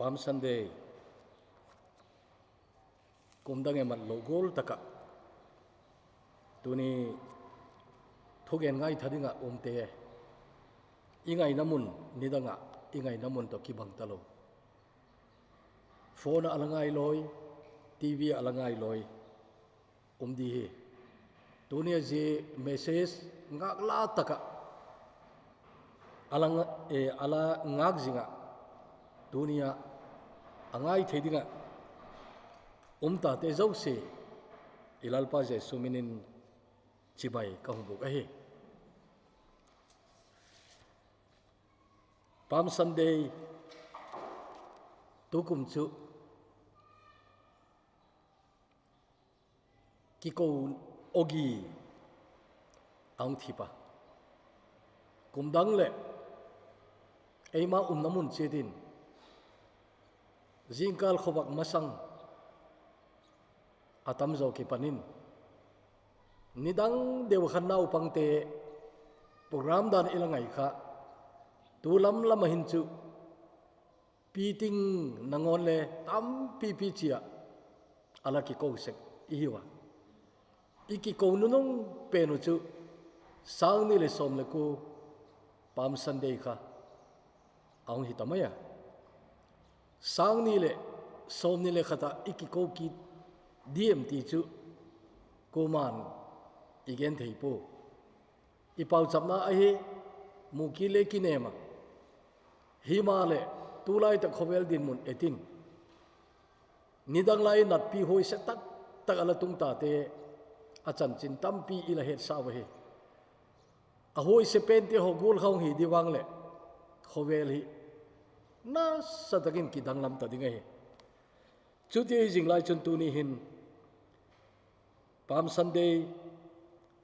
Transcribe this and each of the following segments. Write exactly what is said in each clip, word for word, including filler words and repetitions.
Palm Sunday, kum dang emat lou gol taka tuni thugen ngaitha dinga umte, i ngaina mun nidanga i ngaina mun toh kibang talou. Phone a ala ngai loi, TV a ala ngai loi, um di hi. Tunia ji message ngakla taka ala nga-, eh, ala ngak jinga tunia angai thei dinga um tate jouse i Lalpa Jesu minin chibai kahung buk ahi. Palm Sunday tukum chu kikou ogi ahung thipa. Kum dang le eima umna mun chetin jingkal khovah masang atamjo kipanin nidang deu khan naupangte program dan ila ngai kha, tu lam lama hin chu piting nangon le tampipi chia ala kikou sek ihiuva. I kikou nunung penu chu sang ni le som le ko Palm Sunday kha ahung hita mai a. Sang ni le som ni le khata i kikou kit diem ti chu kuman i gen thei po. I pauchapna ahi, muki le kinema. Hima le tulai tak khovel dinmun etin nidang lai natpi hoise tak tak ala tung tate achanchin tampi ila hetsah uva hi. Ahoise pente ho gol khong hi di vang le khovel hi nasa takin kidang lam ta ding ahi. Chuti jing lai chun tuni hin Palm Sunday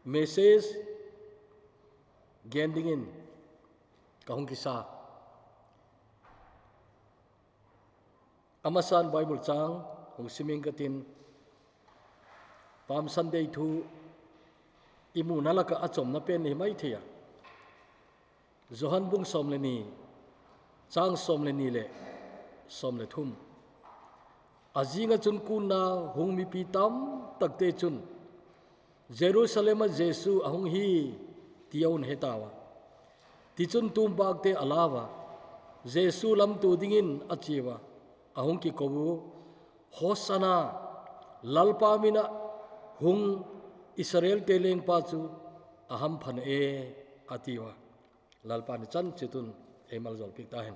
message gen dingin kahung kisa. Amasan Bible chang hung siming katin, Palm Sunday thu i muna laka achomna pen hi mai thei a. Johan bung som le ni, chang som le ni le som le thum. Ajinga chun kunna hung mipi tam takte chun Jerusalem a Jesu ahung hi ti ahin hetauva. Tichun tumbakte alauva, Jesu lamto dingin achiuva, ahung kikou u, Hosanna, Lalpa mina hung Israel te lengpa chu ahamphan e, atiuva. Lalpa ni chan chitun eimaljol pik tahen.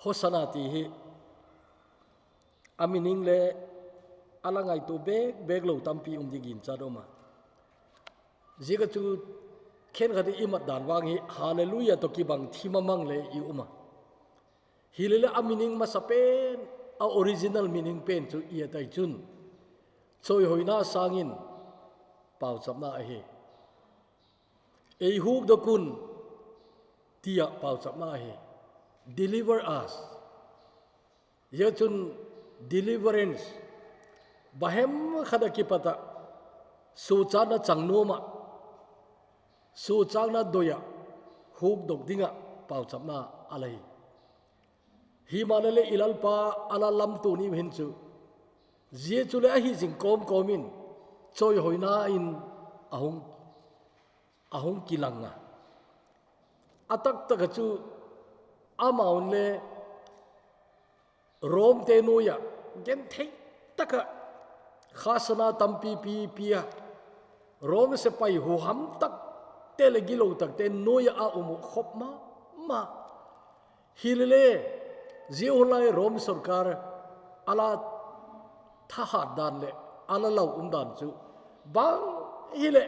Hosanna ti hi a meaning le ala ngaito bek bek lou tampi um ding ginchat um a. Jia chu khenkhat i mat dan vang hi Hallelujah toh kibang thim a mang le i um a. Hilele a meaning masa pen, a original meaning pen chu i atai chun choihoina sangin pauchapna ahi. Ei hukdok un, tia pauchapna ahi. Deliver us. Hia chun deliverance. Bahem khat a kipata, suhchatna chang noma, suhchatna doia, hukdok dinga pauchapna ala hi. Hima le le i Lalpa ala lamto ni hin chu. Jia chu le ahi jing komkom in, choihoina in ahung, ahung kilang a. A taktak a chu amahon le Rome te noiya genthei taka khasana tampi pi pia, Rome sepai huham takte le gilou takte noiya a um u khop mama. Hilele, jia hun lai Rome sorkar ala thahat dan le ala lau um dan chu bang hile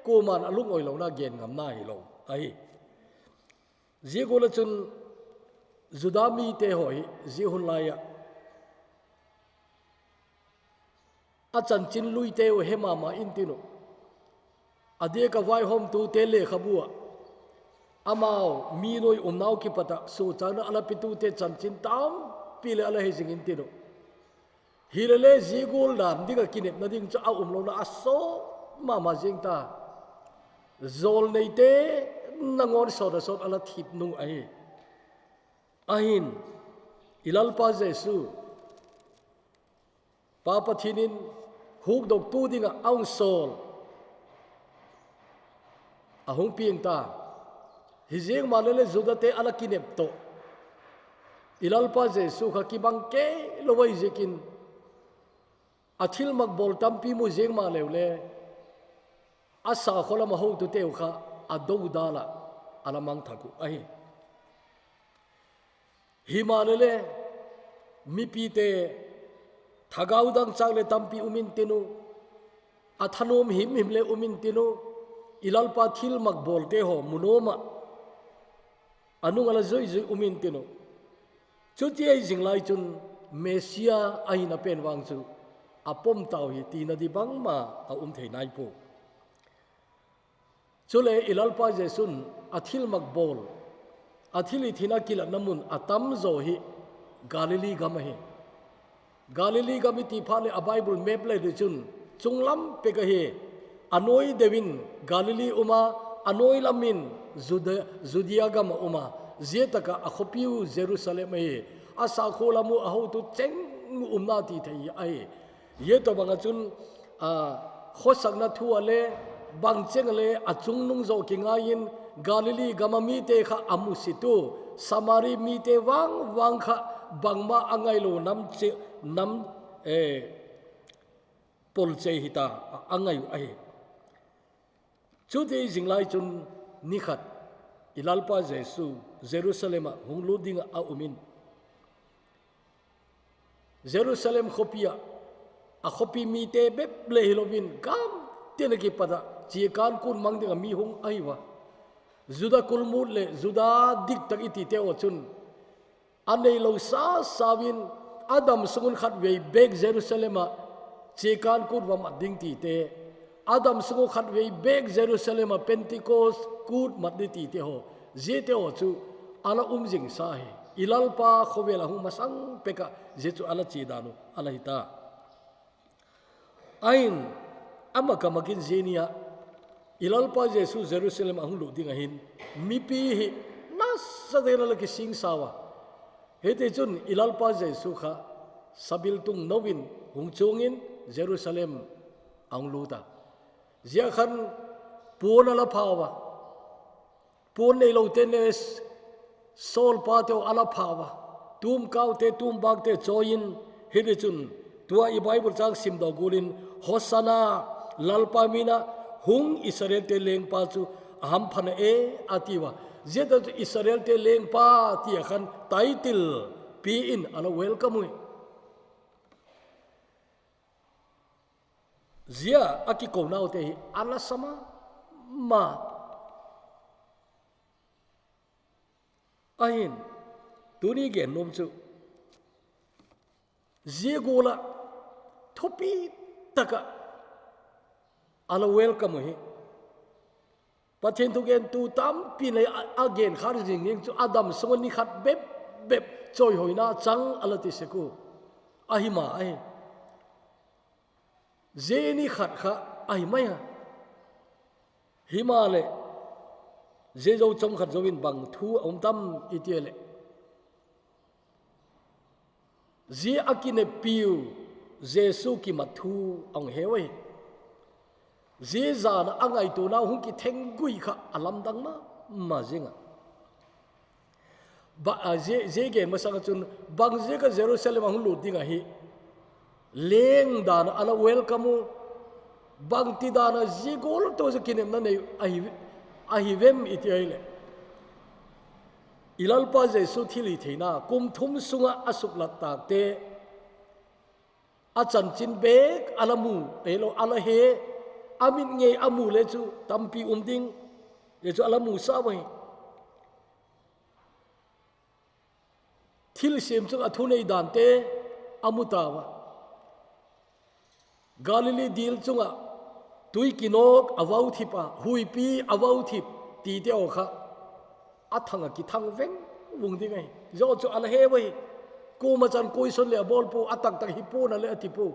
koiman alung oilouna gen ngam na hilou ahi. Jia gual a chun Juda mite ho hi jia hun laiya achanchin luite u he mama in tin u. Adia ka vaihomtute lekhabua, amau mi noi umnau kipata suhchatna ala petute chanchin tampi le ala he jing in tin u. Hilele jia gual dan dinga kinepna ding chu a umlouna a sot mama jing ta. Jol neite na ngon sot a sot a la thip nung ahi. Ahin, i Lalpa Jesu, Pa Pathen in hukdoktu dinga a hung sol, a hung piang ta. Hijeng maleh le Juda te a la kinep toh, i Lalpa Jesu kha kibang kei lou ahi jeh in, a thilmak bol tampi mu jeng maleh le, a sakho lam a houtute u kha a dodal a, a la mangthah u ahi. Himaleh le, mipite, thagau dangchak le tampi um intin u, a thanom himhim le um intin u, i Lalpa thilmak bolte ho mu nom a, a nung a la juijui um intin u. Chuti ahi jing lai chun Messiah ahina pen vang chu a pom tau hi tina di bangma a um thei nai pou. Chule i Lalpa Jesun a thilmak bol, a thilhih thina kilatna mun a tamjo hi Galilee gam ahi. Galilee gam i ti phat le a Bible map le le chun chunglam pek ahi. A noi deu in Galilee um a, a noi lam in Juda-, Judea gam a um a, jia tah a a khopi u Jerusalem ahi. A sakho lam u a hotu cheng u umna ti thei ahi. Hia tobang a chun, a, khosakna thu a le, bang cheng a le, a chungnung jo kingai in, Galilee gam a mite kha a musit u, Samari mite vang vang kha bangma a ngai lou nam che, nam, eh, pol che hita, a, a ngai u ahi. Chuti jing lai chun ni khat, i Lalpa Jesu Jerusalem a hung lut dinga a um in, Jerusalem khopi a, a khopi mite bep le hilou in, gam tin a kipat a, chikan kun mang dinga mi hung ahi uva. Juda kulmut le Juda diktak i ti te u chun, a neilou sasa uvin, a damsung un khatvei bek Jerusalem a chikan kut va mat ding ti te, a damsung un khatvei bek Jerusalem a Pentecost kut mat ding ti te ho, jia te ho chu a la um jing sa ahi. I Lalpa khovel a hung masang pek a jia chu a la che dan u a la hita. Ahin, ama kamakin jia ni a, i Lalpa Jesu Jerusalem a hung lut ding ahin, mipi hi nasatah in a la kisingsa uva. Hiti chun i Lalpa Jesu kha sabiltung nou in hung chung in Jerusalem a hung lut a. Jia khan pon a la pha uva. Pon neilou te le solpa te u a la pha uva. Tumkau te, tumbak te choi in, hiti chun, tua i Bible chang simdoh gul in, Hosanna, Lalpa min a hung Israel te lengpa chu a hampha na e, a ti uva. Jia tah chu Israel te lengpa ti a khan title pe in a la welcome u ahi. Jia a kikou nau te hi a la sa mama. Ahin, tuni gen nom chu, jia gol a thupi tah a a la welcome u ahi. Pathen thugentu tampi nei a, a gen kha jing ding chu a damsung un ni khat bep bep choihoina chang a la ti sek u. Ahi ma ahi. Jia ni khat kha ahi mai a. Himaleh, jia jou chomkhat jou in bang thu a um tam i ti le, jia a kineppi u Jesu kimat thu a hung he u ahi. Jia jan a a ngaito nau hung kitheng gui kha a lamdang mama jing a. Ba, a, jia, jia gen masang a chun, bang jia kha Jerusalem a hung lut ding ahi. Leng dan a a la welcome u. Bang ti dan a jia gol toh jia kinepna nei ahi, ahi vem i ti ahi le. I Lalpa Jesu thilhih theina, kum thum sunga a suklat tak te, a chanchin bek a la mu, ei lo, a la he, a mit ngei a mu le chu tampi um ding, le chu a la mu sa uva ahi. Thilsem chung a thunei dan te a mu ta uva. Galilee dil chunga tui kinok a vau thip a, huipi a vau thip ti te u kha a thang a kithang veng vung ding ahi. Jou chu a la he uva ahi. Kum a chan koi son le a bol pou, a taktak hi pon a le a ti pou.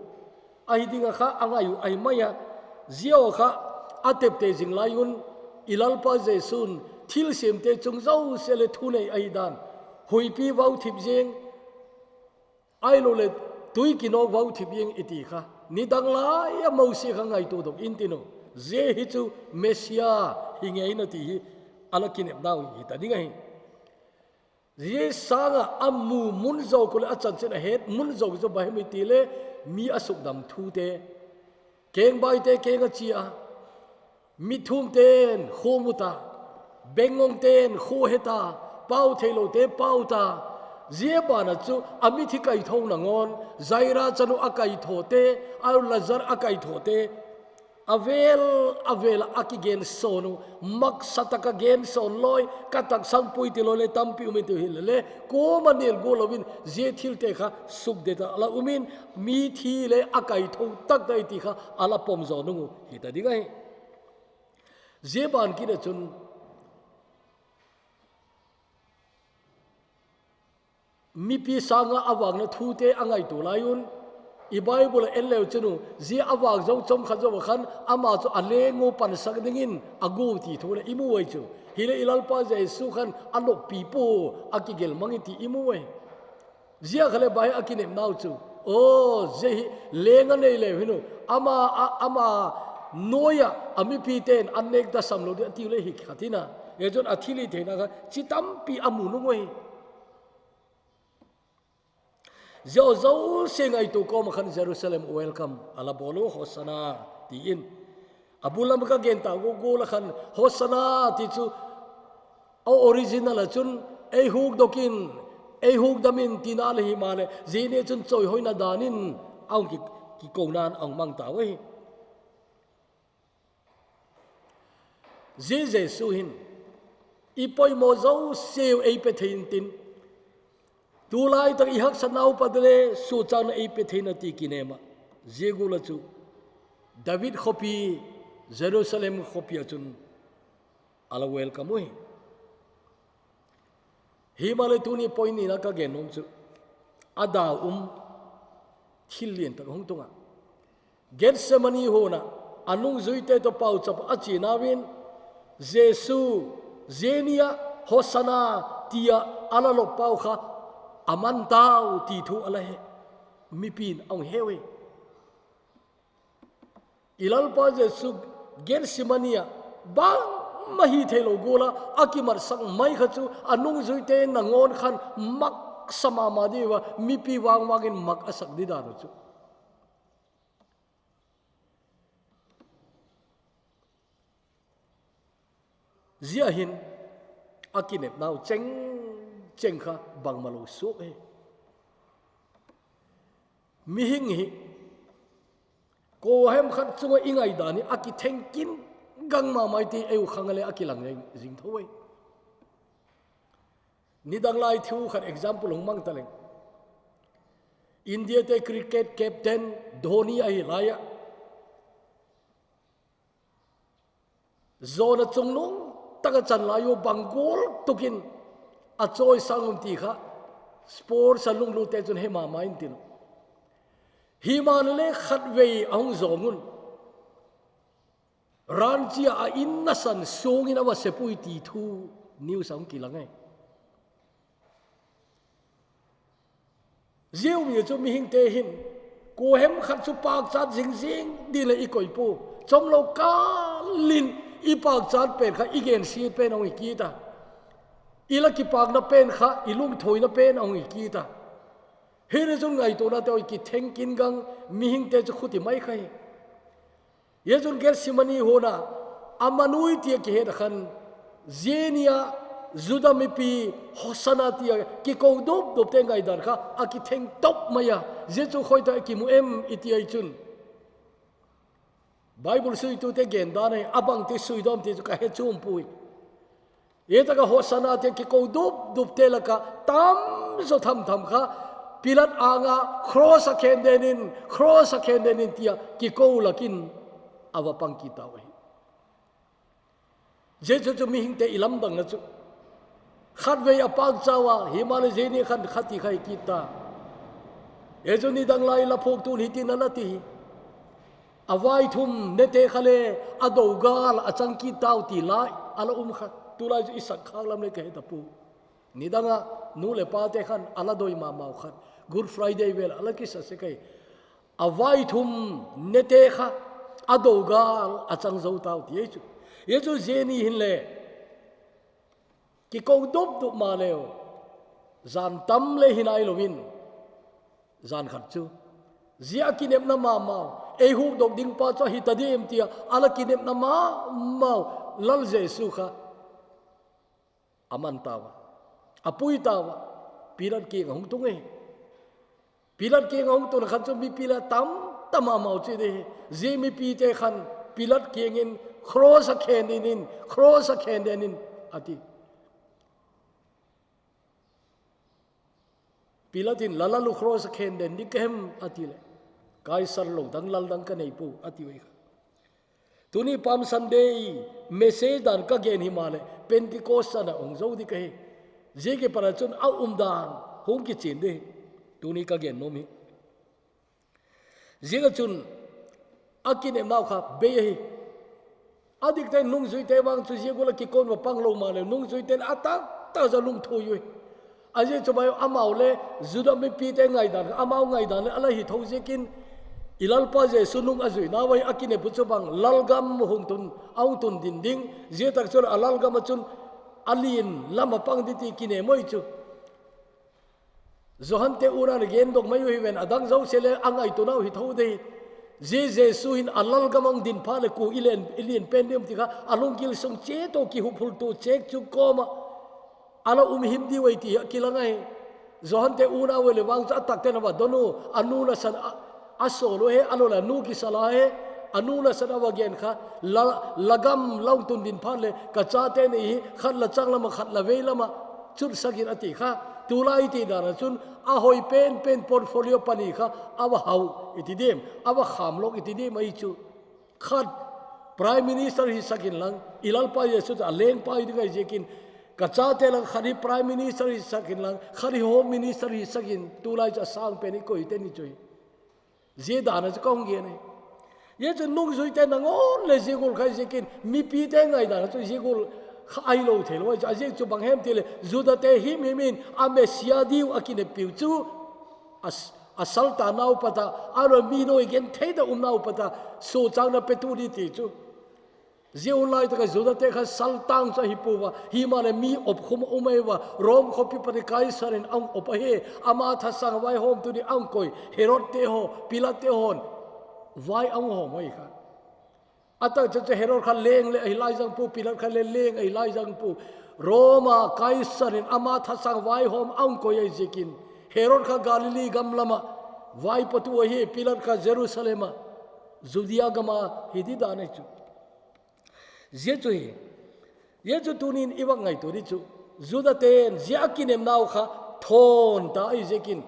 Ahi ding a kha a ngai u ahi mai a. Jia u kha a tepte jing lai un i Lalpa Jesun thilsemte chung jouse le thunei ahi dan, huipi vau thip jeng, ahilou le tui kinok vau thip jeng iti kha, nidang lai a Mosi kha ngaito dok in tin u. Jia hi chu Messiah hi ngei na ti hi, ala kinepnau hi ta ding ahi. Jia sanga amu mun jou kule achan chen ahet mun jou chu bahem iti le mi asukdam thute. Kengbaite keng achia, mithumten kho muta, bengongten kho heta, pau theiloute pau ta, jia bana chu amithi kaitho nangon, Jaira chanu akaithote, a Lazar akaithote, avel, avel a kigen son u, maksa taka gen son loi, ka taksang pui ti loi le tampi um in ti hi le le, koma nel go louvin, jia thilte kha sukdet a la umin, mithi le akaitho tak dai ti kha ala pom jo nung u hi ta ding ahi. Jia ban kit a chun, mipi sanga avangna thute angaito lai un, i Bible a en leu chun u, jia avang jou chom khat jou a khan, ama chu aleng u pansak dingin agu ti thu le i mu uve chu. Hi le i Lalpa Jesu khan anoppi pu akigel mang in ti i mu uve. Jia kha le bai akinepnau chu. O, jia hi leng anei leu hin u. Ama, a, ama noiya, amipiten an nek ta sam lou di ati u le hi khat in a. Hijeh chun athilhih theina kha, chi tampi amu nung uve. Jia jouse ngaito koma khan Jerusalem welcome, ala bol u Hosanna, tiin. Abul lam ka gen ta go go la khan, Hosanna, ti chu, a original a chun, ei hukdok in, ei hukdam in, tina le hi ma le, jia ni chun choihoina dan in, ahung ki, kikounan ahung mang ta uve. Jia Jesu hin, i poimo jouse u ei pe thei in tin, tulai tak i haksatnau pat le, suhchatna ei pe thei in ati kinem a. Jia gul a chu, David khopi, Jerusalem khopi a chun, ala welcome uve. Hi ma le tuni point ni na ka gen nom chu, adau um thil lien tak hung tung a. Gethsemane hon a, anungjuite toh pauchap a chi nauvin, Jesu, jia ni a, Hosanna, tia ala lop pau kha, aman tau ti thu ala he, mipin ahung he uve. I Lalpa Jesu Gethsemane a, bangma hithei lou gol a, akimatsak mai kha chu, anungjuite nangon khan maksa mama diu va, mipi vangvang in mak asak di dan u chu. Jia hin, akinepnau cheng, cheng kha, bangma lou suh e. Mihing hi, kohem khat chunga i ngaidan hi, akitheng kin gang mama e ti ei u khang a le akilang jing tho e. Nidang lai thu khat example hung mang ta leng. India te cricket captain Dhoni ahi lai a. Jona chungnung taka chan lai u bang gol tukin a choi sang um ti kha sports a lunglut te chun he mama in tin. Hi ma le khatvei ahung jong un. Ranchi a a in nasan sung in a va sepui ti thu news ahung kilang e. Jia u mi chu mihing te hin, kohem khat chu pakchat jing jing din le i koi pu. Chomlou kal in i pakchat pen kha i gensia pen ahung hi kit a. I la kipakna pen kha, i lungthoina pen ahung hi kit a. Hi le chun ngaitona te u kitheng kin gang mihing te chu khuti mai kha hi. Hijeh chun Gethsemane hon a, aman u e tia kihet a khan, jia ni a, Juda mipi, Hosanna tia, kikou dup dup te ngaidan kha, akitheng top mai a, jia chu khoi ta kimu em i ti a i chun. Bible suitu te gen dan e, abang te sui dom te chu ka he chum pui. Hita ka Hosanna tia kikou dup dup te laka tamjo tham tham kha, Pilat anga cross a khen den in, cross a khen den in tia kikou lakin a va pang kit tau e. Jesu chu mihing te i lamdang na chu. Khatvei a pakcha uva, hi ma le jia ni khan khat ti kha hi kit ta. Jesu nidang lai la phok tun hi tin a la ti hi. A vaithum nete kha le, a do gal a chang kit tau ti lai, a la um kha. Tulai chu i sak khak lam le ka he tapoi. Nidanga nu le pa te khan a la doi mamau khat, Good Friday vel a la kisa se kai. A vai thum nete kha a do gal a chang zo tau ti ei chu. Ei chu zeni hin le kiko dup dup ma leo. Zan tam le hinai lovin. Zan khat chu. Zia kinepna mamau. Ei huk dok ding pa chu hi ta dim tia. A la kinepna mamau. Lal Jesu kha. A man tauva. A pui tauva. Pilat kiang a hung tung e. Pilat kiang a hung tun khan chu mipi la tam tam a mau chi de. Zia mipi te khan Pilat kiang in cross a khen den in, cross a khen den in a ti. Pilat in lal a lu cross a khen den ding ka hem a ti le. Kaisar lo dang lal dang ka nei po a ti ve kha. Tuni Palm Sunday message dan ka gen hi ma le Pentecost a na ong zo di ka hi. Zia ki para chun a um dan hung ki chin di. Tuni ka gen nom hi. Zia ka chun a kinem nau kha bei hi. A dik te nungzui te vang chu zia gula ki kon va pang lo ma le nungzui te a tak tak za lung thui ui. A zia chu bai amau le Juda mipi te ngaidan, amau ngaidan le a la hi tho ziakin i Lalpa Jesu nung a zui nau vai a kine pu chu bang lalgam hung tun, a hung tun din ding, zia tak chu a lalgam a chun a lin lam a pang di ti kine moi chu. Johan te u na gen dok mai u hi ven a dang zo se le a ngai tu nau hi tho de. Zia Jesu hin a lalgam a hung din pha le ku i len, i lin pen diam ti kha a lungkil sung che to ki huphul tu chek chu koma. A la um him di vai ti a kilang ai. Johan te u na vai le vang chu a tak te na va donu, a nu na san a, a solo he, a lo la nu ki sala he, a nu na san a va gen kha, la, lagam la hung tun din phan le, ka cha te ni hi, khat la chang lama, khat la vei lama, chut sakin a ti kha, tu lai ti dan a chun, a hoi pen pen portfolio pani kha, a va hau, i ti dim, a va kham lok, i ti dim, ai chu. Khat Prime Minister hi sakin lang, i Lalpa Jesu ta a leng pa i di ngai ziakin, ka cha te lang khat hi Prime Minister hi sakin lang, khat hi Home Minister hi sakin, tu lai chu a sang pen i koi te ni chu hi. Zia dan a chu ka hung gen e. Zia chu nungzui te na ngon le zia gul khai ziakin, mipi te ngai dan a chu zia gul kha ai lo thei lo, a zia chu bang hem ti le, Juda te him him in, a Messiah diu a kinep piu chu, a s-, a sal ta nau pata, a lo mi noi gen thei ta um nau pata, su chang na pe tu di ti chu. Zia un lai ta ka Juda te kha sal tang chu a hi pu va, hi ma le mi op khum um ai va, Rom khopi pa ni Kaisar in a hung op a hi, ama tha sang vai hom tu ni a hung koi, Herod te ho, Pilat te hon, vai a hung hom ai kha. A tak chu chu Herod kha leng le a hi lai zang pu, Pilat kha le leng a hi lai zang pu. Roma Kaisar in ama tha sang vai hom a hung koi ai ziakin. Herod kha Galilee gam lama vai pa tu a hi, Pilat kha Jerusalem a, Judea gam a hi di dan ai chu. Zia chu hi. Zia chu tunin i vak ngai tu di chu. Juda ten, zia a kinem nau kha thon ta ai ziakin.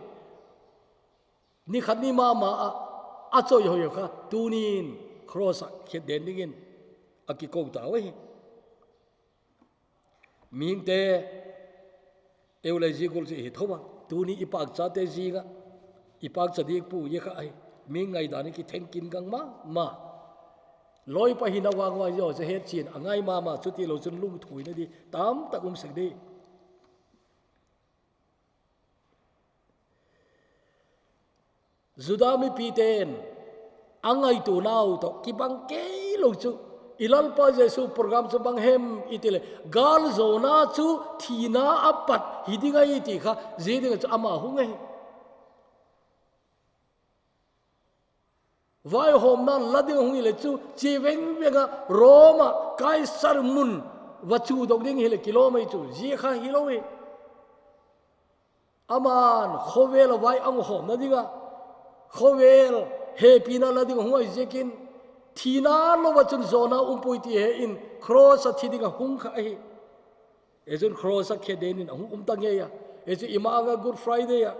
Ni khat ni mama a, a choi hoi kha, tunin cross a khet den dingin a ki ko ta vai. Ming te, eu le zia gul chu hi tho ba, tuni i pak cha te zinga, i pak cha dik pu ye kha ai, ming ngai dan ki theng kin gang ma, ma. Loi pa hi na wang wai yo, cha het chin, a ngai mama, chu ti lo chun lung thui na di, tam tak um sek di. Juda mipi ten a ngaitu nau to kibang kei lo chu, i Lalpa Jesu program chu bang hem i ti le, gal zona chu thina a pat hi ding ai ti kha, zia ding chu ama hung ai. Vaihomna la ding hung hi le chu, chi veng veng a Roma Kaisar mun va chu dok ding hi le kilom ai chu, zia kha hi lo hi. Aman khovel a vai a hung hom na dinga, khovel hepina la ding hung ai ziakin, thina lo va chun zona um pui ti he in, cross a thi dinga hung kha ahi. E chun cross a khe den in a hung um ta nge ya. E chu i ma anga Good Friday a.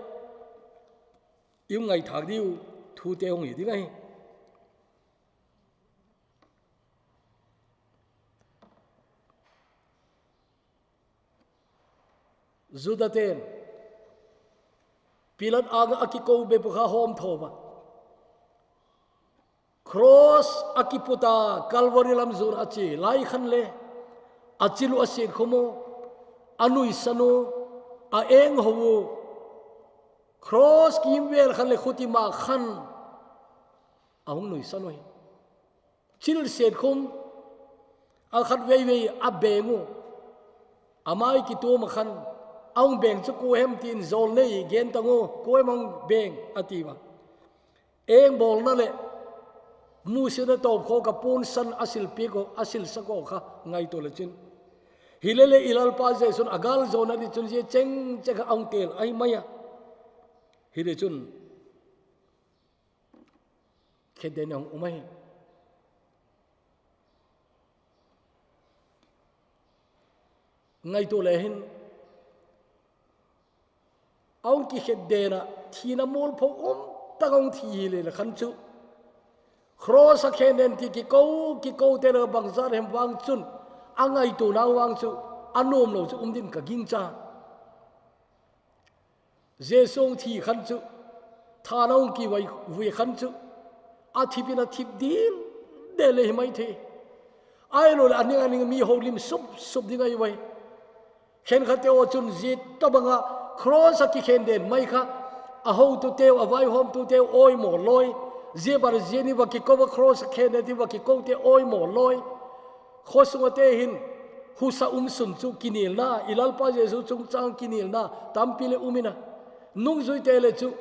I ngai thak diu, thu te hung hi ding ahi. Juda ten, Pilat anga a kiko be pu kha hom tho ba. Cross a kiputa Calvary lam zun a chi lai khan le. Achil u, asetkhum u, anuisan u, a-enghou u, cross kimvel khat le khuti ma khan ahung nuisan u ahi. Chil setkhum, akhat veivei abeng u, amai kitom a khan, ahung beng chu koi ham tin jol nei gen tang u, koi ham ahung beng ati uva. Engbolna le musit a topkhoh kha ponsan asilpeh u, asilsak u kha ngaito le chun. Hilele i Lalpa Jesun agal jona di chun jia chengcheng kha ahung tel ahi mai a. Hile chun khetden ahung um ahi. Ngaito le hin, ahung kikhetden a, thina molpho um tah a ahung thi hile le khan chu, cross a khetden ti kikou, kikou te le bangzat hem vang chun, angaito nau vang chu, anom lou chu um din ka gingcha. Jesu hung thi khan chu, than a hung kivui khan chu, athip in athip dildel le hi mai thei. Ahilou le aning aning mi houlim supsup ding ahi uve. Khenkhat te ho chun jia tobang a cross a kikhetden mai kha, ahoutute u, avaihomtute u oimo loi. Jia bar jia ni va kikou a cross a khetden ti va kikou te oimo loi. Khosung a te hin, husa um sun chu kinelna, i Lalpa Jesu chungchang kinelna tampi le um in a. Nungjui te le chu,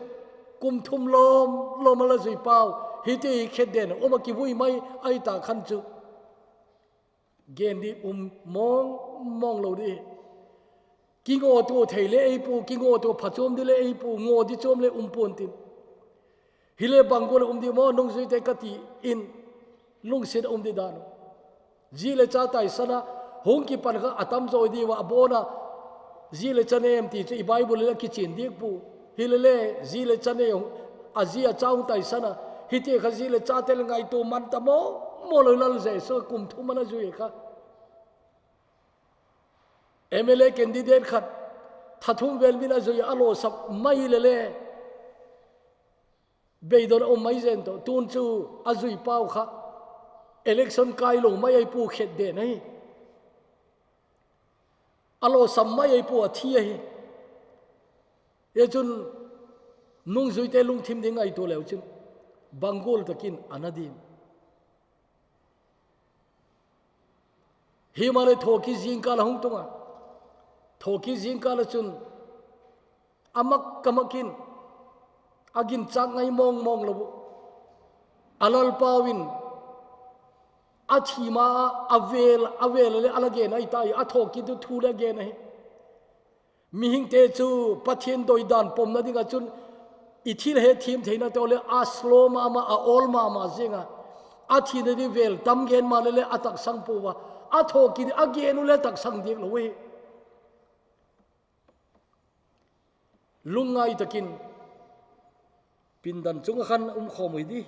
kum thum lom lom a la jui pau, hiti hi khetden a um a kivui mai ahi ta khan chu, gen di um mong mong lou di. Kingoh to thei le eipou, kingoh to phachom di le eipou, ngoh di chom le um pon tin. Hile bang gual a um di mo, nungjui te kati in, lungset a um di dan u. Ji le cha taisan a, hung kipan kha atam jo di uva abon a, ji le cha nei em ti chu i Bible le kichen ding pou. Hilele, ji le cha nei, aji acha hung taisan a, hiti kha ji le cha te le ngaito man ta mo, mo lou Lal Jesu kum thum ana jui kha. M L A candidate khat, tha thum vel min ajui a losap mai lele. Beidon a um mai jen to, tun chu ajui pau kha. Election kai lou mai ahi pou khetden ahi. A losam mai ahi pou athi ahi. Hijeh chun nungjui te lungthim ding ngaito leu chun. Bang gual takin ana dim. Himahleh thokit jingkah la hung tung a. Thokit jingkah la chun. Amak kamak in. Aginchat ngai mong mong lou. A Lalpau in. Athi ma a avel, avel le ala gen ahi tai. Athokit u thu le gen ahi. Mihing te chu Pathen doidan pomna ding a chun i thil hetthem theina te le a slow mama, a ol mama jing a. Athina ding vel tam gen ma le le ataksang pou va. Athokit a gen u le ataksang ding lou e. Lungngai takin pindan chunga khan umkhom u hi di.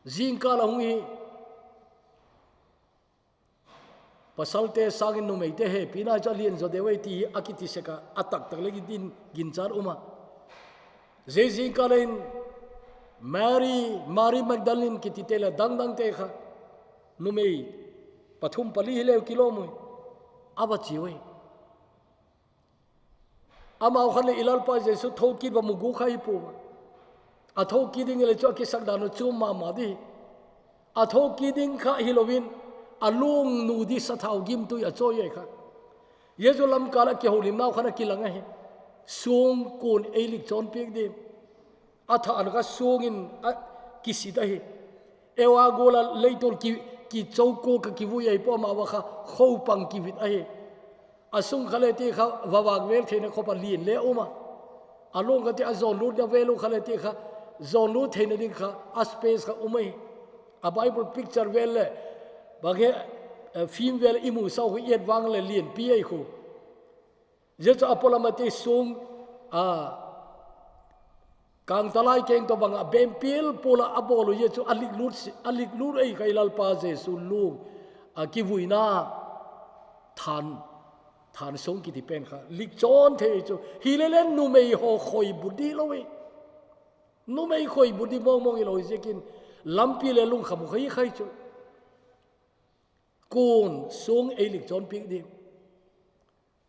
Jingkah la hung hi. Pasal te sangin numei te hepi na chu alen jo deu e ti hi akiti sek a, atak tak le kidin ginchat um a. Jingkah le in Mary, Mary Magdalene kiti te le dang dang te kha. Numei pathum pali hi leu kilom u. Ava chi u e. Amau khan le i Lalpa Jesu thokit va mu gu kha hi pou. Athokit ding le chu akisak dan u chu mama di. Athokit ding kha hi louvin, alungnu di sathau gimtui achoi e kha. Jesu lamkal a kihoulim nau khan akilang ahi. Song kon eilik chon piak di. Atha an kha song in a kisit ahi. Ewa gola leitol ki, kichou ko ka kivui ahi pou ama va kha khopang kivit ahi. Asung kha le ti kha vavak vel theina khopa lien le um a. Along kha ti a jon lutna vel u kha le ti kha jon lut theina ding kha a space kha um ahi. A Bible picture vel le bang he, eh, film vel i mu sau khu i et vang le lienpi ahi khu. Jesu apolam a ti sung, a, kangtalai keng to bang a bempil pula abol u Jesu alik lut si, alik lut ei kha i Lalpa Jesu lung, a, kivuina than, than sung kiti pen kha, lik chon thei chu, hi le le numei ho khoi bu di lou e. Numei khoi bu di mong mong i lou i jekin, lampi le lungkham u khai khai chu. Kun song ei likchon pik ding.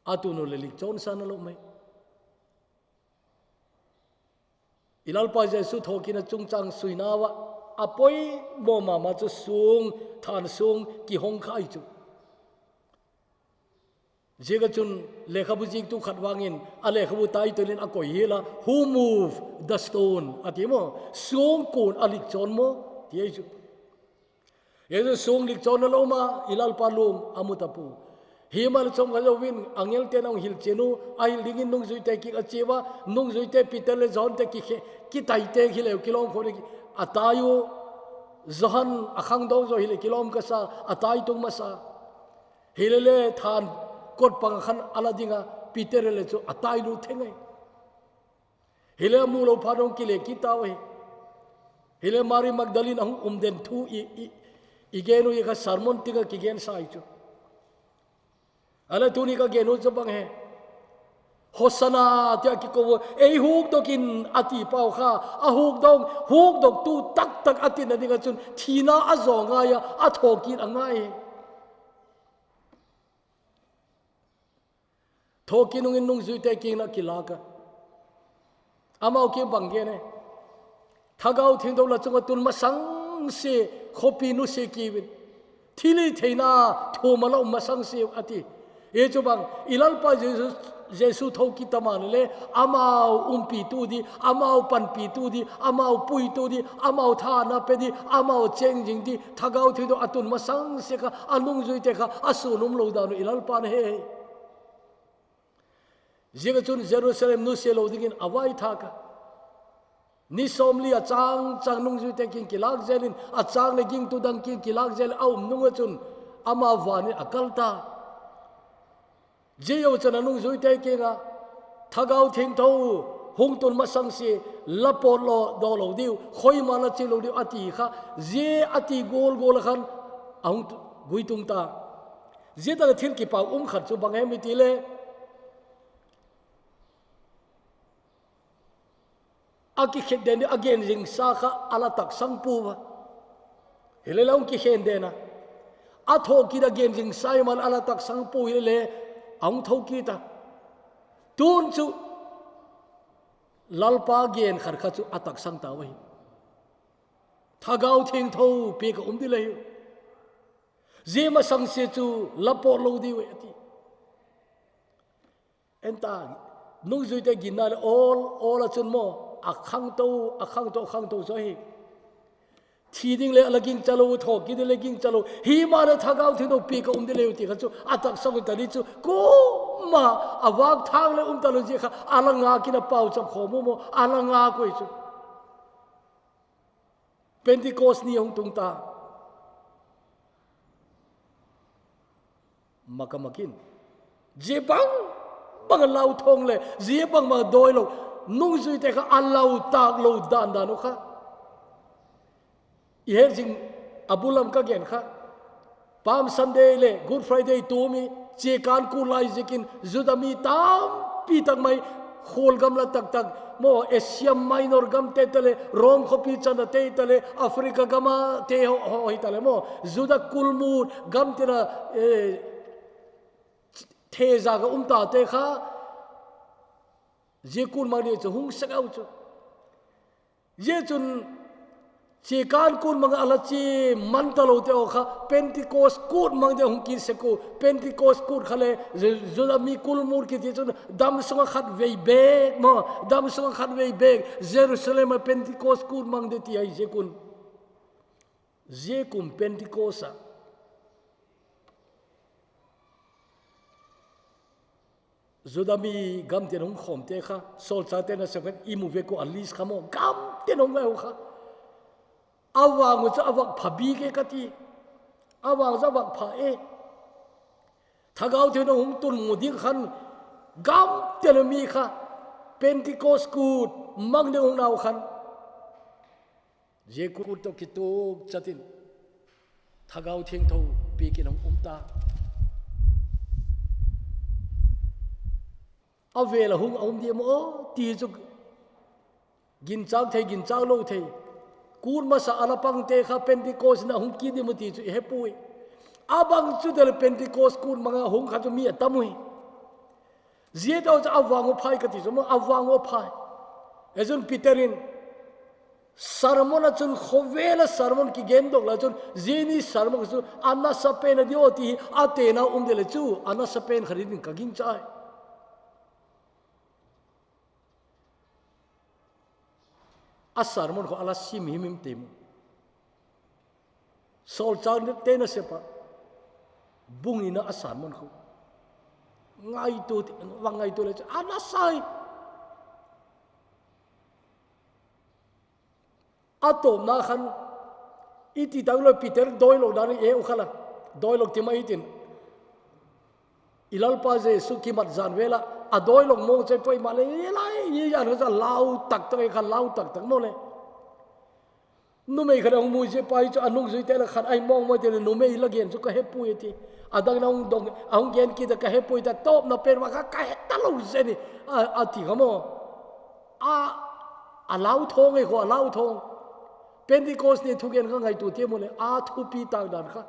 Atunu le likchon sa nalou mai. I Lalpa Jesu thokitna chungchang suinauva apoimo mama chu song, than song kihong kha ahi chu. Ziaka chun lekhabu jiktu khat vangin a lekhabu title in akoi hila, "Who moved the stone?" ati mo, song kun alikchon mo, ti ahi chu. Jesu song likchon nalou ma, i Lalpa lung amu tapou. Himahleh chomkhat jouvin angel ten ahung hilchen u, ahil dingin nungjuite kiang ache uva, nungjuite Peter le John te kikhe, kitaite hileu kilom khom ding, atai u, John akhangdong jo hile kilom kasa, atai tung masa. Hilele than kot pang khan ala dinga, Peter le chu atai lut theng ahi. Hile amu lou phat ahung kile kit tauve. Hile Mary Magdalene ahung umden thu i, i, i gen u hi kha sermon tia kigen sa ahi chu. Ahile tuni ka gen u chu bang ahi. Hosanna tia kikou, "Ei hukdok in," ati pau kha, ahukdong, hukdoktu taktak atina dinga chun thina ajo ngai a, athokit angai. Thokit nungin nungjuite kiang a kilaka. Amau kiang bang gen e. Thagau Thengtho la chunga tun masang se, khopi nuse kiuvin. Thilhihtheina thum ala um masang se ati. Hichu bang, i Lalpa Jesu, Jesu thokit tama le, amau umpitu ding, amau panpitu ding, amau puitu ding, amau thanna pe ding, amau cheng jing ding, Thagau Thengtho atun masang se kha, anungjuite kha, asun umlou dan u i Lalpan ahe. Ziaka chun Jerusalem nuse lou dingin avaithak a. Ni somli achang chang nungjuite kiang kilak jel in, achang le gingtu dang kiang kilak jel in, aum nunga chun ama vanin akal ta. Ziau chun anungjuite kianga, Thagau Thengtho hung tun masang se, la potdoh lou diu, khoima la che lou diu, ati kha, zia ati gol gol a khan, ahung tu, guitung ta. Zia tah le thil kipa um khat chu bang ahi em itile, akikhen den ding, agen jingsa kha, ala taksang pouva. Hilele ahung kikhen den a. Athokit agen jingsa iman ala taksang pou hilele, ahung thokit a. Tun chu, Lalpa gen khat kha chu ataksang tauve. Thagau Thengtho pia ka um ding le. Zia masang se chu la pot lou diu e ati. Enta, nungjuite ginna le ol, ol a chun mo, akhangtou, akhangtou, akhangtou chu ahi. Thi ding le ala gingcha lou, thokit ding le gingcha lou. Himahleh Thagau Thengtho pia ka um ding le ti kha chu, ataksang u ta ding chu, koima, avak thang le um talou zia kha, ala ngak in apau chap khom u mo, ala ngak u ahi chu. Pentecost ni ahung tung ta. Maka makin. Zia bang, bang lau thong le, zia bang ma doi lou. Nungjuite kha alau tak lou dan dan u kha. I he jing abul lam ka gen kha. Palm Sunday le Good Friday tumi, chekan kul lai ziakin Juda mi tampi tak mai, khol gam la tak tak, mo Asia Minor gam te tale, Rome khopi chana te tale, Africa gam a te ho, ho hi tale, mo Juda kulmut gam te la, eh, thejak a um ta te kha, zia kul mang ding chu hung sek u chu. Zia chun, chekan kul mang a ala che man talou te u kha, Pentecost kul mang ding hung kit sek u, Pentecost kul kha le, Ju-, Juda mi kulmut kiti chun, dam sunga khat vei bek, mo, dam sunga khat vei bek, Jerusalem a Pentecost kul mang ding ti ahi zia kun. Zia kum Pentecost a. Juda mi gam ten hung khom te kha, solchah ten a seven imu ve ko a list kha mo, gam ten hung ngai u kha. Avang u chu avak pha bik e kati. Avang u chu avak pha e. Thagau Thengtho hung tun mu ding khan, gam ten a mi kha, Pentecost kut mang ding hung nau khan. Zia kut toh kitup chatin, Thagau Thengtho pia kin hung um ta. Avel a hung a um ding mo, ti chu ginchak thei, ginchak lou thei. Kut masa ala pang te kha Pentecost na hung kit ding mo ti chu i he poi. Abang chu tele Pentecost kun manga hung kha chu mi atam u hi. Zia tau chu avang u phai kati chu mo, avang u phai. Ejun Peter in sermon a chun khovel a sermon kigen dok la chun zia ni sermon chu anasa pen a di o ti hi atena um dele chu anasa pen kha din ka gingchai. A sermon kho ala sim himhim te mu. Solchang te nasepa bung ina a sermon kho. Ngaitu, vang ngaitu le chu, anasa hi. Atopna khan, iti tau lo Peter doilo dan e u khala. Doilo ti mai tin. I Lalpa Jesu kimat jan vela, adoilo mong chai poi ma le, ye lai, ye jan kha lau tak tak e kha lau tak tak mo le. Numei khat ahung mu zia pa hi chu anung zui te la khat ahi mong mo te le numei la gen chu ka hepui ti. Adang na hung dong, ahung gen kit a ka hepui ta topna pen va kha ka he ta lo zeni. A, ati kha mo. A, alau thong e kho, alau thong. Pentecost ni thugen kha ngaitu te mo le, a thupi tak dan kha.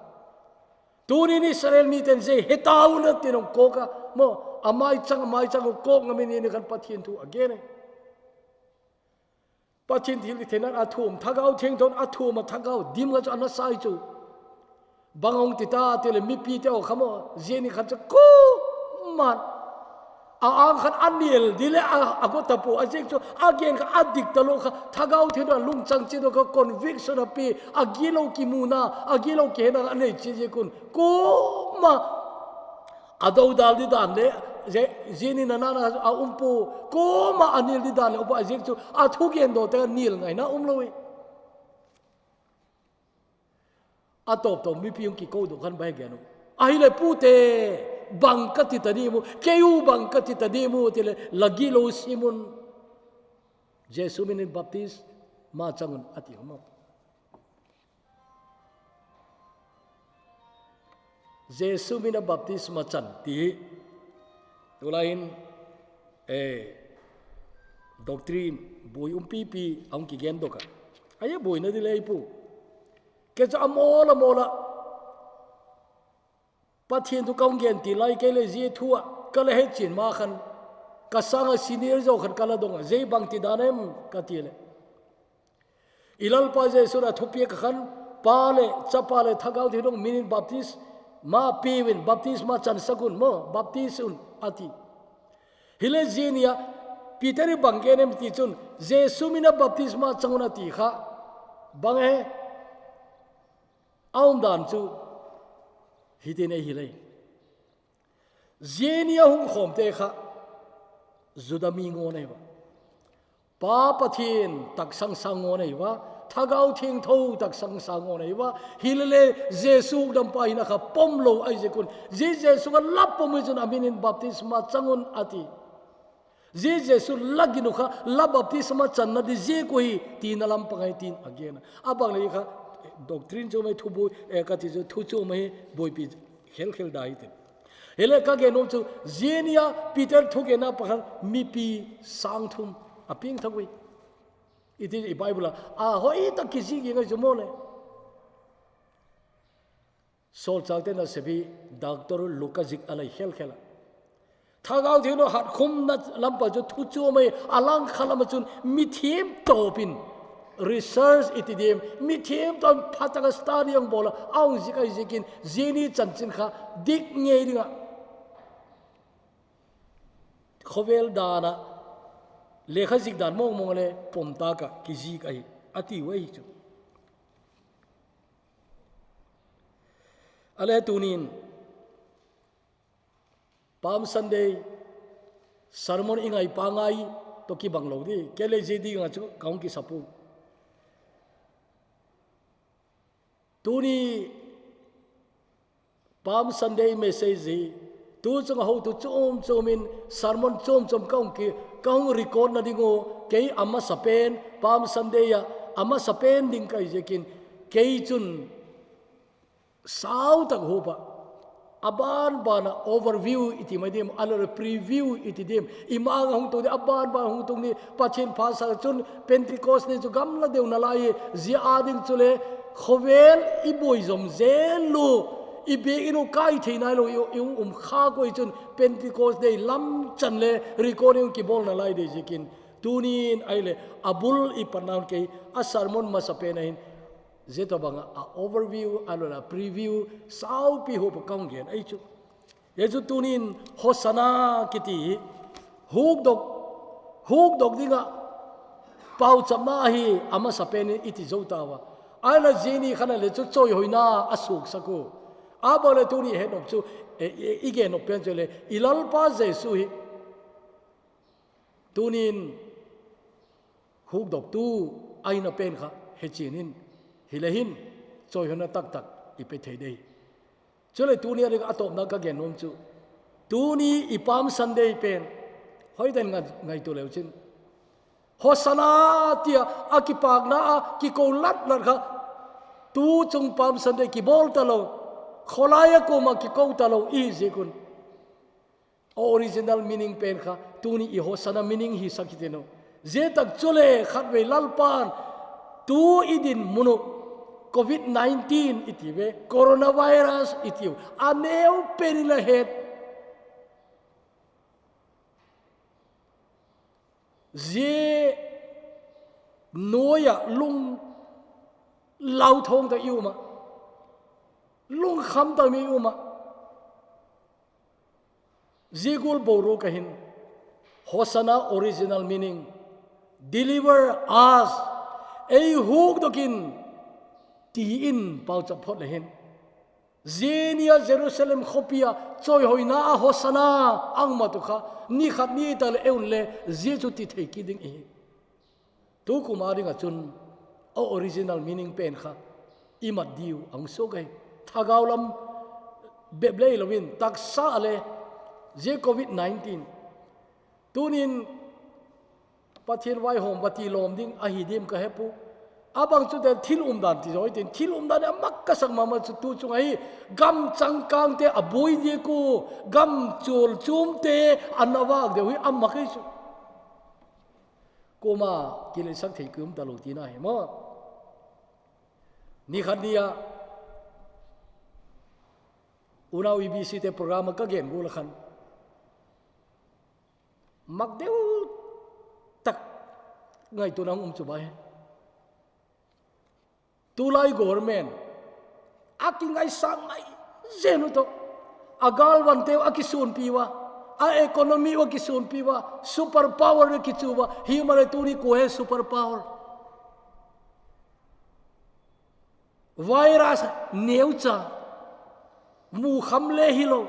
Tuni ni Israel miten zia he tau na ti nong ko ka mo, amai chang, amai chang ko ngam ni ni khan Pathian thu agen e. Pathian thiltheinan athum, Thagau Thiangtho in athum a Thagau dim nga chu anasa hi chu. Bang hung ti ta ti le mipi te o kha mo, zia ni khan chu kuman. A ang khan anil di le a, ago ta pu, a zek chu agen kha adik ta lo kha, Thagau Thiangtho in alungchang chi do kha conviction api, agilo kimuna, agilo kihena anei chi zia kun. Kuma Adodal di dan le, ze-, zia ni na na na a um pu, kuma anil di dan le, upa zek chu, athugen do te nil ngaina um lo e. Atop top mipi hung kiko do khan bai gen u. Ahile pute, bang ka ti ta di mu, keu bang ka ti ta di mu, ti le, lagi lo simun. Jesu minin baptisma changun ati hama. Jesu mina baptisma chan ti hi. Tulai hin, eh, doctrine, bui um pipi, ahung kigen doka. Aya bui na di lei pu. Kei chu amola mola. Pathian thu ka hung gen ti lai kei le zia thu a, ka la hetchin ma khan, ka sanga senior zo khat ka la dong a, zei bang ti dan em ka ti le. I Lalpa Jesu na thupi ka khan, Pa le, Chapa le, Thagau Thiangtho minin baptisma piuvin, baptisma chan sakun mo, baptis un, ati. Hile zia ni a, Peter i bang gen em ti chun, Jesu mina baptisma changun ati kha, bang he, Aum dan chu hitin ei hilei. Zia ni a hung khom te kha Juda mi ngo nei va. Pa Pathian taksang sang ngo nei va. Thagau Thiangtho taksang sang ngo nei va. Hilele Jesu dampa hina kha pom lo ai zia kun. Zia Jesu kha la pom i chun aminin baptisma changun ati. Zia Jesu la ginu kha, la baptisma channa di zia ku hi, tina lam pangai tin agen a. Abang le kha, doctrine chu mai thu bui, eh, ka ti chu thu chu mai buipi khel khel da hi tin. Hele ka gen um chu, zia ni a Peter thugenna pakhan mipi sang thum a ping thak ui. Iti i Bible a, a hoi ta kizi gi ngai chu mo le. Solchang te na sebi, Doctor Luka zik a lai khel khel a. Thagau Thiangtho hat khum na lampa chu thu chu mai a lang kha lam a chun mi thiam topin research iti dim, mi thiam topin phataka study ang bola, ang zik ai zikin, zia ni chanchin kha dik ngei ding a. Khovel dan a, lekha zik dan mong mong le pom ta ka kizik ai, ati u ai chu. Ale tunin, Palm Sunday, sermon i ngai pa ngai, to kibang lo di, kei le zia di nga chu ka hung kisa pu. Tuni, Palm Sunday message hi, tu chunga hotu chom chom in, sermon chom chom ka hung ki, ka hung record na ding u, kei amasa pen, Palm Sunday a, amasa pen ding kai zikin, kei chun sau tak hupa, aban bana overview iti mai dim, alore preview iti dim, ima nga hung tung di, aban bana hung tung di, Pathian pha sa chun, Pentecost ni chu gamla deu na lai, zia a ding chu le, khovel i boi zom zel lu, I bek in u kai thei nai lo, i, i um kha koi chun Pentecost Day lam chan le recording kibol nalai dei zikin. Tunin ahile, abul i pan nan kei, a sermon masa pen ahin, zia tobang a overview, a lo la preview, saupi ho pa kong gen ahi chu. Hijeh chun tunin Hosanna kiti hi, hukdok, hukdok dinga, pauchapna ahi, amasa pen in i ti zo tauva. Ahile zia ni khan ahile chu choihoina a suksak u. Abang le tuni i het nop chu, e, e, i gen nop pen chu le, i Lalpa Jesu hi. Tunin hukdoktu ahina pen kha, hechen in, hile hin, choihoina taktak i pe thei dei. Chule tuni a ding a topna ka gen nom chu. Tuni i Palm Sunday pen. Hoiten ngai, ngaito leu chin. Hosanna tia a kipakna a kiko lat lat kha. Tu chung Palm Sunday kibol ta lo. Kholai a koma kiko ta lo i ziak un. Original meaning pen kha, tuni i Hosanna meaning hi sak hite no. Zia tak chule khatvei Lalpan, tu i dinmun u, covid nineteen i ti ve, coronavirus i ti u, a neu pen in la het. Zia noiya lung lauthong ta i um a, lungkham ta mi i um a. Zia gual boruok a hin, Hosanna original meaning, deliver us, ei hukdok in, tiin pauchap phot le hin. Zia ni a Jerusalem khopi a, choihoina a Hosanna, ang ma tu kha, ni khat ni ta le e un le, zia chu ti thei kit ding i hi. Tukum a ding a chun, a original meaning pen kha, i mat diu ang suak ahi. Thagau lam bep lei lo in, taksa le, zia covid nineteen. Tunin, Pathian vaihawm va ti lawm ding ahi dim ka he pu. A bang chu te thil umdan ti zaw i tin, thil umdan a mak ka sak mama chu tu chung ahi, gam changkang te a buai diak u, gam chul chum te a na vak deuh hi a mak hi chu. Kuma kilesak thei ki um ta lo tina hi maw. Ni khat ni a, unau E B C te program a ka gen gual a khan. Mak deuh tak ngaituana hung um chu bai. Tulai government, a kingaisang ngai zen u to. A galvan teu a kisunpi uva. A economy u a kisunpi uva. Super power u a kichu uva. Hi male tuni kua he super power. Virus neucha. Mu kham le hi lo.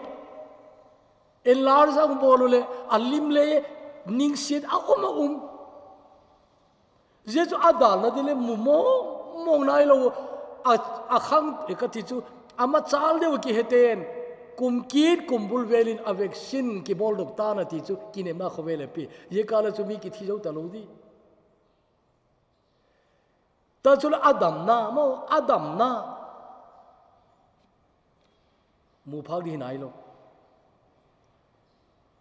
Enlarge a hung bol u le, a lim le, ningsit a um a um. Zia chu a dalna ding le mu mong mong nai lo. A, a khang, e ka ti chu, a machal deuh kihe ten, kum kit, kum bul velin a vaccine kibol dok ta na ti chu, kinemna khovel a pi. Zia kal a chu mi kithi zo ta lo di. Ta chu le a damna, maw, a damna. Mu phak di nai lo.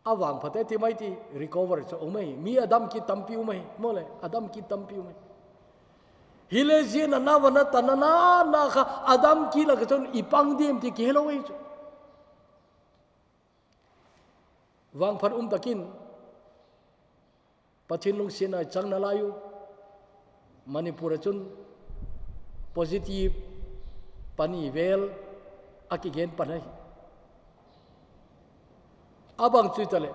A vangpha te ti mai ti recover chu um ahi. Mi a dam kit tampi um ahi. Maw le, a dam kit tampi um ahi. Hi le zia na na va na ta na na na kha a dam kit la ka chun i pang dim ti kihe lo ahi chu. Vangphat um takin, Pathian lungsiatna i chang nalai u, Manipur a chun positive pani vel a kigen pan ahi. A bang chu i ta le.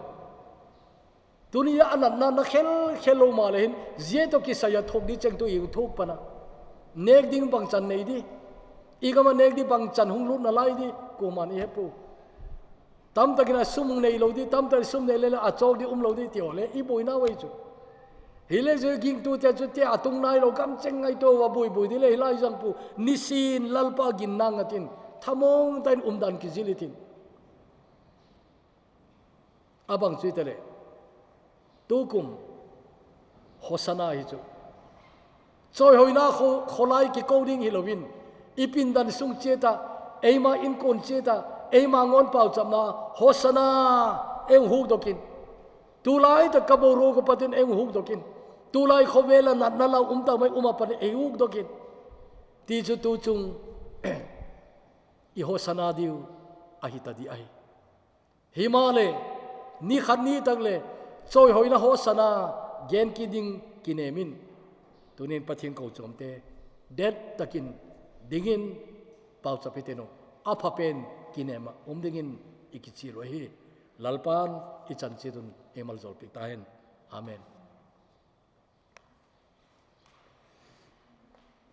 Tuni a natna na khel khel lo ma le hin, zia to kisai a thok di cheng tu i thok pan a. Nek ding bang chan nei di. I gam a nek di bang chan hung lut nalai di, kuaman i he pu. Tamtakin a sum hung nei lo di, tamtak sum nei le le a chawk di um lo di, ti aw le, i buaina vei chu. Hi le zia gingtu te chu te a tung nai lo, gam cheng ngaito va bui bui di le, hi lai zang pu, nisin Lalpa ginna ngatin, thamong tain umdan kizil i tin. A bang chu i ta le. Tukum, Hosanna hi chu. Choihoina kho, kholai kiko ding hi lo in. I pindan sung chiat a, eima inkuan chiat a, eima ngawn pauchapna, Hosanna, ei hung hukdok in. Tulai tak ka boruok u patin ei hung hukdok in. Tulai khovel a natna lau um ta mai um a patin ei hung hukdok in. Ti chu tu chung. i Hosanna diu ahi ta di ahi. Himale, ni khat ni tak le, choi hoina Hosanna gen kit ding kinem in. Tunin Pathian kou chom te, det takin dingin pauchap hite nu. Apha pen kinem a um dingin i kichil u ahi. Lalpan i chan chit un i malzol pik ta hen. Amen.